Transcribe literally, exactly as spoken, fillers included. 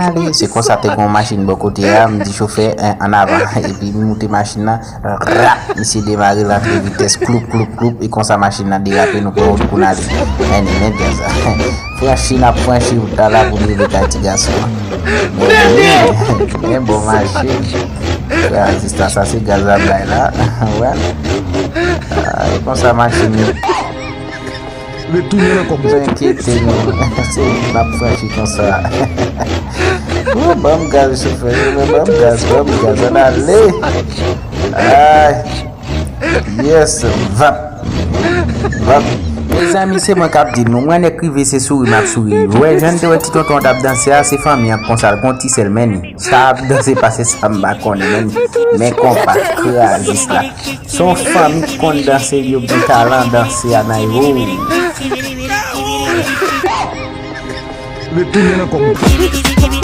ale. Se konsa te gen yon machin bò kote a, m di chofè, en, ann avan. Epi m moute machin nan, rap, misye demare l antre vitès, kloup, kloup, kloup, e konsa machin nan derape, nou pran wout pou n ale. Men, men djaz la. Franchi, n ap franchi wout la la pou n rive kay ti gason an. Men, men, men bon mache. Frè Azis la, sa se gaz a bay la. Wè. Ah, e konsa machin yo. Retounen nan kòb. Enkyete nou. Se wout n ap franchi konsa. Wou, ban m gaz, chofè. Ban m gaz, ban m gaz. Ann ale. Ay. Yes, vap. Vap. Mezanmi, se mwen k ap di nou. Mwen nèk rive, se souri m ap souri. Wè, jan n te wè ti tonton t ap danse a, se fanmi an konsa l gon ti sèl, men sa ap danse pase sa m pa konnen, men, men konpa krazis la. Se yon fanmi ki konn danse, yo gen talan danse a nan yo. Retounen nan kòb.